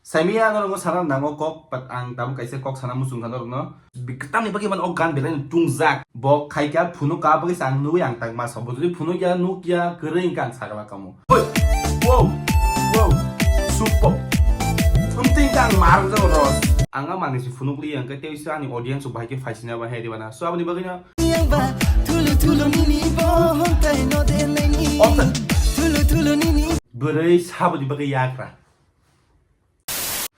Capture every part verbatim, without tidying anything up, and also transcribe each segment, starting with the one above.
Saimia norokno sana nango kok, but ang tabuk kaisa kok sana muchung kha norokno. Bi-, tamni bagwi man o gan belai no tungjak. Bo khaikha phunuk ka bagwi sa ang nugwi ang tangma sa. Bo jodi phunuk ya, nuk ya, kwrwi hwnkhe ang sakla kamo. Oi! Wow! Wow! Super! Something kang marang jago ros. Ang a manwi se phunuk li ang khe tei se ani audience rok bahai khe phaisina bahai di bana. So aboni bagwi no Yang ba thulu thulu nini bo hontai no de nai ni. Hontai. Thulu thulu nini. Bwrwi saboni bagwi yakra.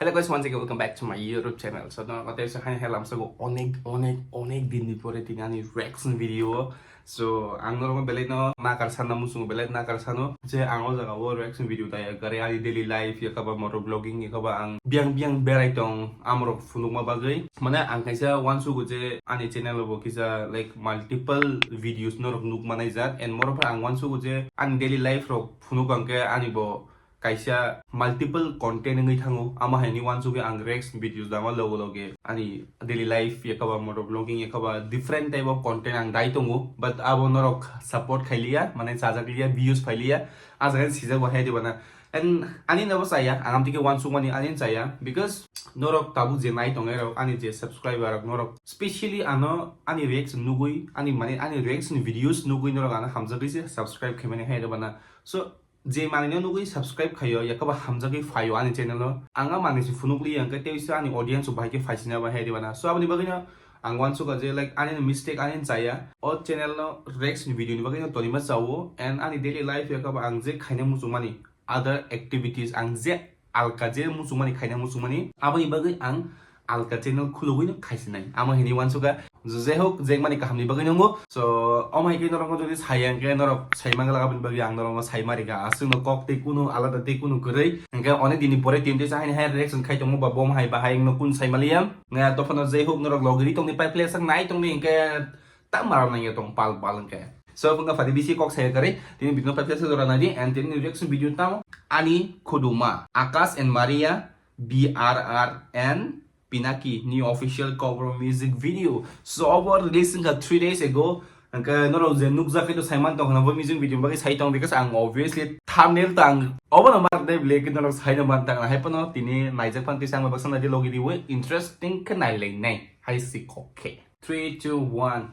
Hello guys, once again welcome back to my YouTube channel. So, no, kote sa hani helam sa go onek, onek, onek din ni pore tini ani reaction video. So, ang norok belai no nakar sana muchung belai nakar sano. Je ang o jaga o reaction video ta ya gari ani daily life ya kaba motor vlogging ya kaba ang biang biang berai tong amrok phunukma bagwi. Mane ang kaisa wansugo je ani channel o bo kisa like multiple videos norok nuk manai jak and moro pha ang wansugo je ani daily life rok phunuk ang khe ani bo kaisa multiple content wngwi thango, amo haini wansugwi ang reaction videos dama logo loge ani daily life yakaba motor vlogging yakaba different type of content ang dai tongo, but abo norok support khailiya, mane chajak liya, views phailiya, a jaga sijak bo hai diba na. And ani nabo chaya, ang amtike wansukmani ani chaya, because norok tabuk je nai tongnai rok, ani je subscriber rok, norok specially ano ani reaction nugwi, ani mane ani reaction videos nugwi norok ano hamjagwi se subscribe khaimani hai diba na. So je manwino nugwi subscribe khaio, yakaba hamjagwi phaio ani channel o. Ang a manwi se phunuk li ang khe tei se ani audience rok bahai khe phaisina bahai diba na. So aboni bagwi no ang wansukha je, like, ani no mistake ani chaya. O channel no reaction video ni bagwi no tonima chao and ani daily life yakaba ang je khaina muchungmani other activities ang je alka je muchungmani khaina muchungmani aboni bagwi ang alka channel khulugwi no khaisinai. Amo hini wansukha. Jehok, jengmani kahamni bagwi nungo. So, omo hai khe norokno jodi sai ang khe norok sai mangala aboni bagwi ang norokno sai mari kha. Aswkno kok tei kunu alada tei kunu kwrwi. Hingkhe onek dini pore tini teisa haini hai reaction khai tongmo ba bom hai bahai wngno kun sai maliya. Nga tophano jehok norok logiri tongni pai player sak nai tongni hingkhe ta maram nangya tong pal pal hingkhe. So, phunga phadi bisi kok sai kwrwi. Tini video no pai player sak jora naidi and tini reaction video tamo ani khuduma Akash and Maria B R R and Pinaki ni official cover music video. So, obo release wngkha three days ago. Hingkhe norok je nukjak khe to saiman tong khna bo music video bagwi sai tong, because ang obviously thumbnail ta ang obo no mar de ble khe norok sai no man tang hai pono tini naijak phan tisa ang baksa naidi logi di we interesting khe nai lai nai hai si kok khe. Three, two, one.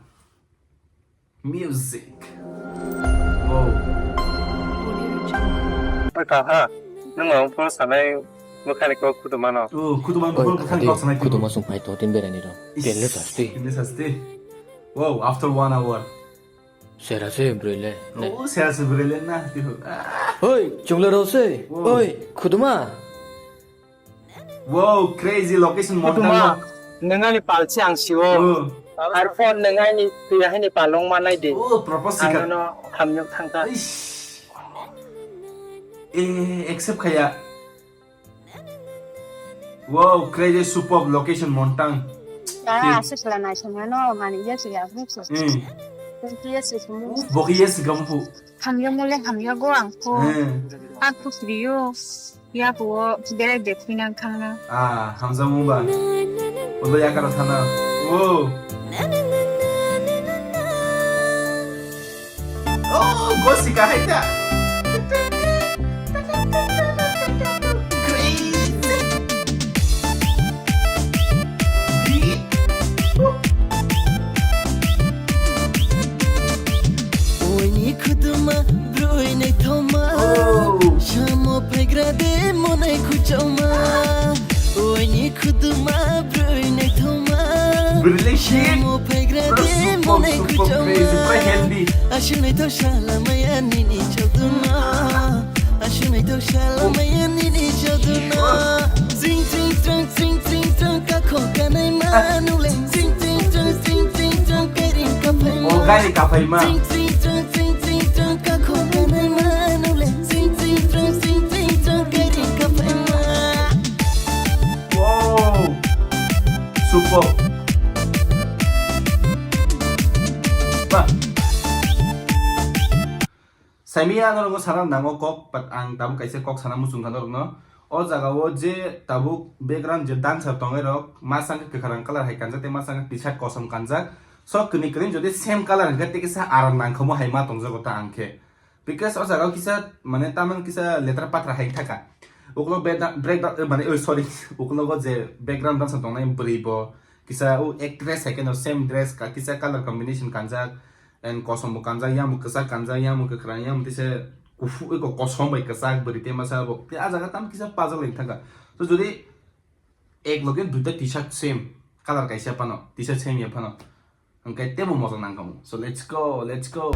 Music. Wow. Oi, kaha, nwng ang phone sanai bwkhani kok khudumano. Oh, khudumano. Oi, phone bwkhani kok sanai. Khuduma sung phai to tin berani ro. Is. Tenle sasti. Tenle sasti. Wow, after one hour. Sera se brele. Oh, sera se brele na, tiho. Ah. Oi, chungla ro se. Wow. Oi, khuduma. Wow, crazy location. Khuduma, montang. Nengani palchi ang siwo. Oh. Arpon nengani tuya hini palong manai de. Oh, propose ang sikha. Ano hamyok thangta. Ish. Eh, accept khaya. Wow, crazy superb location montang. Ah, asuk la nai sama no, mani ya sih ya, asuk. Hmm. Thank you, asuk. Boki yes gamu. Hamya mole hamya go ang ko. Hmm. Aku priyo. Ya ko bere de pinang khangna. Ah, hamja mumba. Ulo ya kara thana. Wow. Oh, gosika hai ta. Crazy. Oini khuduma broi naithoma. Oh. Samo phaigra de monai khuchoma. Oini khuduma broi naithoma. Brilliant shit. Samo phaigra de monai khuchoma. Bro, super, super crazy, bro, healthy. Ashinai to shala maya nini choduna. Ashinai to shala maya nini choduna. Zing zing trong zing zing trong kakho kanai manule. Zing zing trong zing zing trong kairing kaphai ma. Oh, kairing kaphai ma. Zing zing trong zing zing trong kakho kanai manule. Zing zing trong zing zing trong kairing kaphai ma. Wow. Super. Ba. Saimia norokno sana nango kok, but ang tabuk kaisa kok sana muchung kha norokno. O jaga o je tabuk background je dancer tongnai rok, masang khe kwkhwrang colour hai kanjak tei masang khe t-shirt kosom kanjak. So, kwnwi kwnwi jodi same colour hwnkhe tei kisa aram nangkhomo hai ma tongjago ta ang khe. Because o jaga o kisa, mane, tamang kisa letra patra hai thaka. Ukulok breakda-, breakda-, eh, mane, oh, sorry. Ukulok o je background dancer tongnai bwrwi bo kisa o actress hai kheno same dress ka kisa color combination kanjak and kosom bo kanjak, yang bo kwchak kanjak, yang bo kwkhwrang, yang bo tisa kuphur, eko kosom bai kwchak bwrwi te masa bo. Te ah jaga tam kisa puzzle wng thangkha. So jodi ek loge duita T-shirt same color kaisa phano, T-shirt same ya phano. Hwnkhe tebo motok nangkhamu. So let's go, let's go.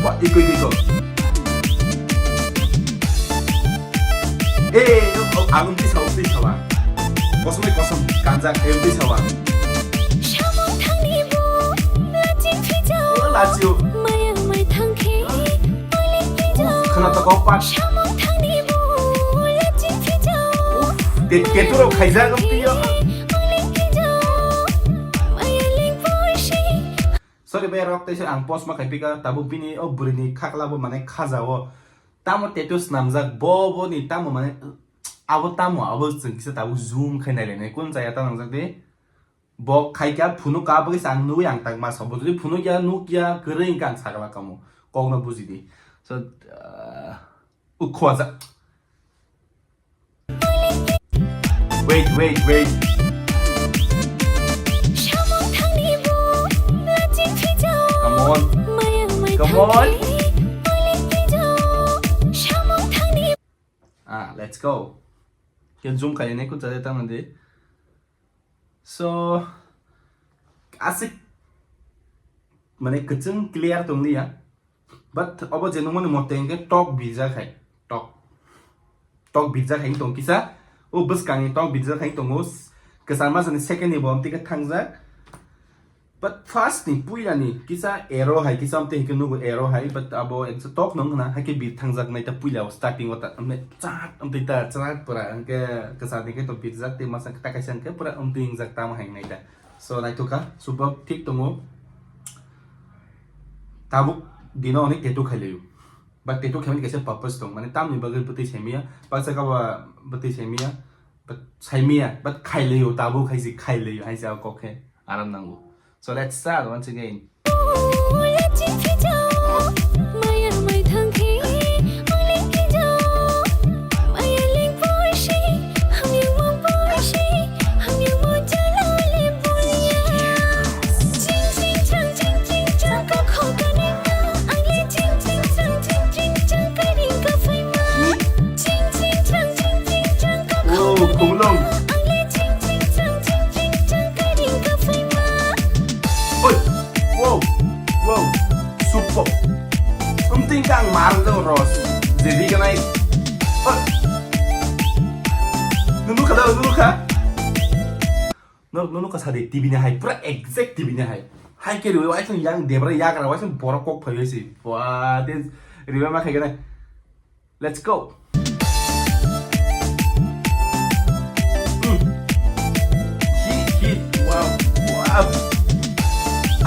Wa, iko, iko, iko. Eh, oh, ang twi sawa, twi sawa. Kosom bai kosom kanjak, eh, twi sawa. Samung thangni bo laching phijao. Oh, lachio. Maya mai thangkhe, paling phijao. Khna to kok pat. Samung thangni bo laching phijao. Te-, tetu rok khaijak ang twiyo. Sorry bai rok, teisa ang post ma khaipika, tabuk bini o bwrwini khakla bo mane khaja o. Tamo tattoo snamjak bo, boni tamo mane abo tamo, abo chwng kisa tabuk zoom khai nai lainai. Kun chaya ta nangjak de? Bo khaikha phunukha, abo kisa ang nugwi ang tangma sa. Bo jodi phunukya, nukya, kwrwi hwnkhe ang sakla kamo. Kokno bujidi. So, uh, Ukhwajak. Wait, wait, wait. Come on. Come on. Ah, let's go. Khe zoom khainai kutsa de tamandi. So, asik mane kwchwng clear tongliya. But obo je nungmani mote hwnkhe tok birjak hai. Tok. Tok birjak hai tong kisa. O bwskangni tok birjak hai tongo. Kwchangma jani second ni bo amtwi khe thangjak. But first ni puila ni kisa arrow hai kisa amtwi hwnkhe nugo arrow hai. But abo eksa tok nung hwna hai khe bir thangjak nai ta puila o starting o ta amne chat amtwi ta chat pura hwnkhe kwchar ni khe to birjak tei masa ta kaisa hwnkhe pura amtwi wngjak tamo hai nai ta. So naithok kha, subok thik tongo. Tabuk dino onek tattoo khailaiyo. But tattoo khaimani kaisa purpose tong. Mane tamni bagwi bwtwi saimiya, baksa kaba bwtwi saimiya, but saimiya, but khailaiyo, tabuk hai se khailaiyo, hai se o kok khe aram nango. So let's start once again. Oh, khulung. Oi, wow, wow, super. Umting kang mar do ros. Jadi kenai. Oi. Nunu kada, nunu ka. Norok nunu ka sadi T V ni hai, pura exact T V ni hai. Hai ke riwi waisung yang debra yagra waisung borok kok phaiwi si. Wah, this riwi ma khai gana. Let's go. Hmm. Hit, hit. Wow, wow.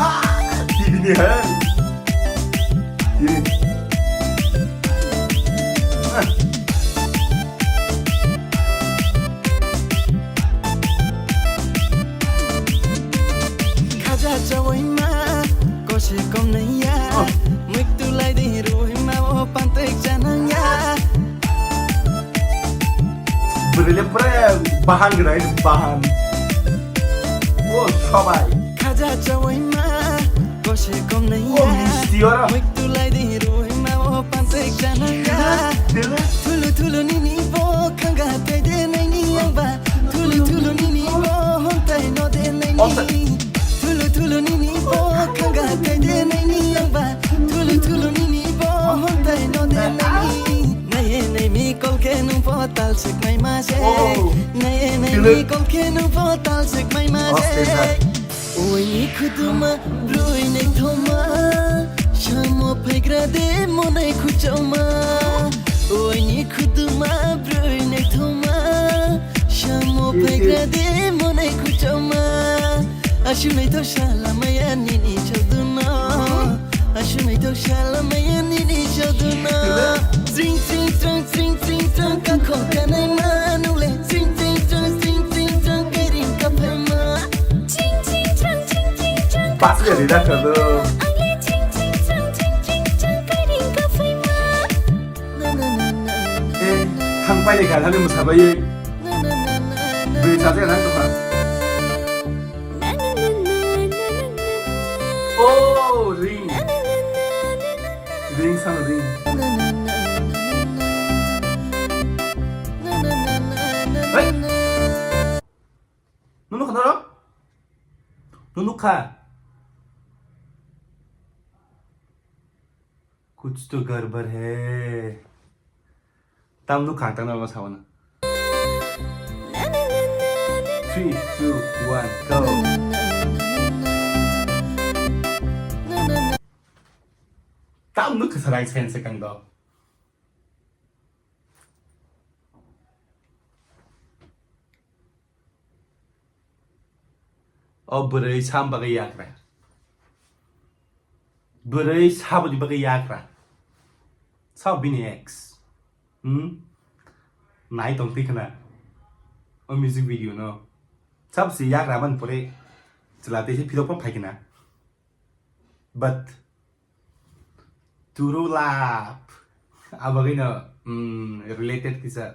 Ah, T V ni hai. T V. Ah. Khaja chawi ma, kosi kom naiya. Oh. Muitu lai di rui ma o pantek janang ya. Bwrwile pura bahan gwnai, bahan. O sobai. Khaja chawi ma, kosi kom naiya. O misti ora. Muitu lai di rui ma o pantek janang ya. Dile. Thulu thulu nini bo khanga tei de nai ni yang ba. Thulu thulu nini bo hon tai no de nai ni. Osa. Thulu thulu nini bo khanga tei de nai ni yang ba. Thulu thulu nini bo hon tai no de nai ni. Nai nai mi kol khe nung bo tal sik mai ma se. Oh. Nai nai mi kol khe nung bo tal sik mai ma se. Oini khuduma broi naithoma, samo phaigra de monai khuchauma. Oini khuduma broi naithoma, samo phaigra de monai khuchauma. Asu naitho sala maya nini chauduno, asu naitho sala maya nini chauduno. Tring tring trong tring tring trong kakho kanai manule. Tring tring trong tring tring trong kairing kaphai ma. Basle rida khado. Na, na, na, na, na. Thang pai le kha, thani mwsa bai. Bwrwi chajak nang tongkha. Oh, ring. Ring sang ring. Hey. Nunu kha ro? Nunu kha. Kuch to garbar hai. Tam nuk kha tang na ma sawana. Three, two, one, go. Tam nuk kha sarang sen sekang do. O bwrwi sam bagwi yakra. Bwrwi saboni bagwi yakra. Sa bini ex. Hmm? Nai tong twi khna. O music video no. Sab si yakra ban pore. Chwla tei se philok pa phai khna. But true love. Abagwi no, mm, related kisa.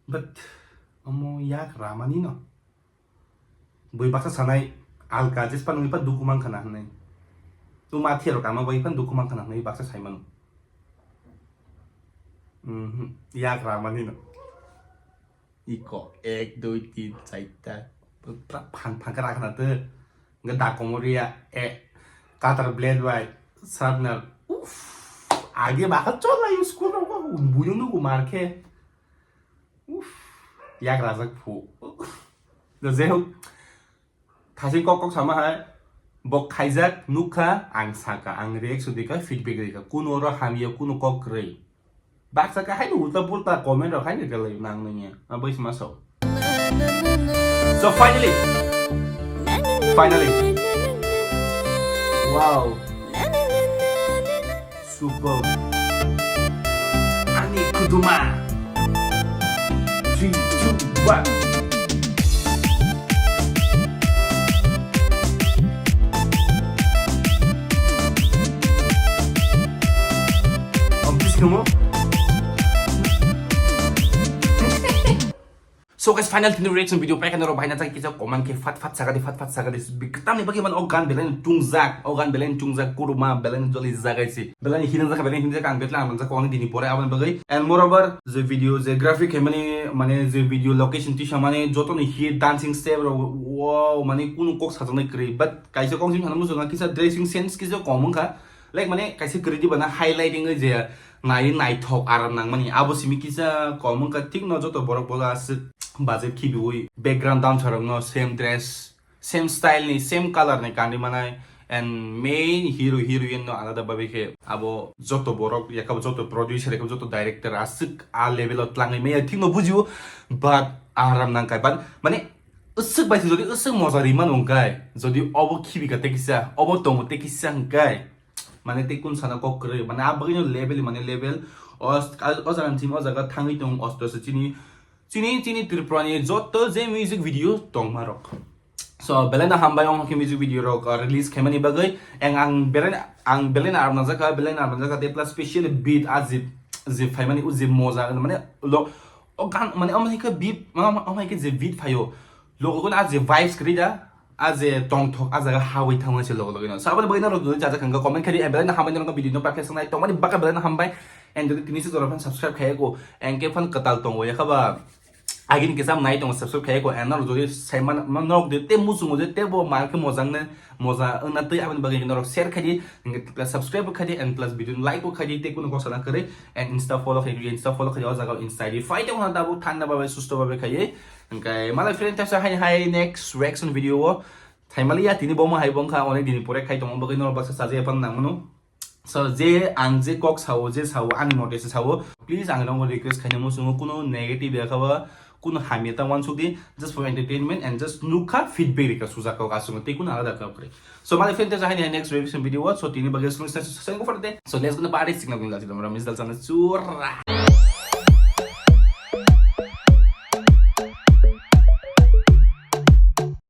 But omo yak ramani no. Bui baksa sanai alka jespa nungwi pa dukhu mang khana hwnwi. Tu ma thero kama bai pan dukhu mang khana hwnwi baksa sai mano. Mhm. Yak ramani no. Iko ek, dui, tin, chaita. Pura phan phan kara khana te. Nga da komoria e cutter blade bai sharpener. Uff. Age baka chola use kono ko buyung no mar khe. Uff. Yak rajak phu. No jehok. Thasing kok kok sama hai. Bok khaijak nukha ang saka ang reaction dikha feedback dikha. Kuno oro hamya kuno kok kwrwi. Baksa ka haino ulta pulta comment rok haino kwlai nang nangya. Abo is maso. So finally. Finally. Wow. Super. Ani kuduma. Three, two, one. Ang biskang mo? So guys, final tini reaction video paikha norok bahaina chak kisa comment khe fat fat sakadi fat fat sakadi. Tamni bagwi man o gan belai tungjak, o gan belai tungjak, kuruma belai joli jagai si. Belai hina jaka belai hina jaka ang betla ang jaka oni dini pore aboni bagwi. And moreover, je video je graphic khe mani mane je video location tisa mani joto ni hit dancing step rok wow mani kunu kok sajaknai kwrwi. But kaisa kok sing thana muchunga kisa dressing sense kisa kom wngkha. Like mane kaisa kwrwi di bana highlighting oi je nai naithok aram nangmani abo simi kisa kom wngkha thik no joto borok bola aswk budget khibiwi background dancer rok no same dress same style ni same color ni kandi manai and main hero heroine no alada babe khe abo joto borok yakabo joto producer yakabo joto director aswk a level o tlangwi maya thik no bujio but aram nangkai but mane Usuk bai se jodi usuk moja ri mano hwnkhe, jodi obo khibi kha tei kisa, obo tongo tei kisa hwnkhe, mane tei kun sana kok kwrwi, mane a bagwino level, mane level, o, o jaga ni simi o jaga thangwi tongo osto se chini, chini, chini Tripura ni joto je music video tongma rok. So, belai no hambai ong khe music video rok, uh, release khaimani bagwi, ang, ang belai, ang belai no aram najak kha, belai no aram najak kha, tei plus special beat a je, je phaimani o je moja, mane lo, o gan, mane omo hai khe beat, omo hai khe je beat phaio, Logo logo no a je vibes kwrwi da, a je tongthok, a jaga hawi thangwi se logo logo no. Saboni bagwi norok jodi jaja khangkha comment khaidi, and belai no hambai norok video no paikha sanai tongmani baka belai no hambai. And jodi tini se jora phan subscribe khaiya ko, and ke phan kwtal tongo yakha ba agini kisa nai tongo subscribe khaiya ko, and norok jodi saiman norok de te muchungo je te bo mal khe mojang ne moja wngna twi aboni bagwi norok share khaidi, hingke plus subscribe bo khaidi, and plus video no like bo khaidi, te kuno kok sana kwrwi, and Insta follow khaidi, Insta follow khaidi, o jaga Insta I D phai tongo na tabuk thanda babai susto babai khaiwi. Hingke malai friend thaisa hai hai next reaction video o thaimaliya tini bo mo hai bo wngkha onek din ni pore khai tongo bagwi norok baksa chajakya phano nang mano. So je ang je kok sao je sao ani mote se sao please ang nangbo request khaina muchungo kuno negative ya khaba kuno hamya ta wansuk di just for entertainment and just nukha feedback rika sujak kok aswk tei kuno alada kok kre. So malai friend thaisa hai hai next reaction video o so tini bagwi aswk sa sa sa ko farte. So let's go na party signal gun lati dom ram is dal sana chura.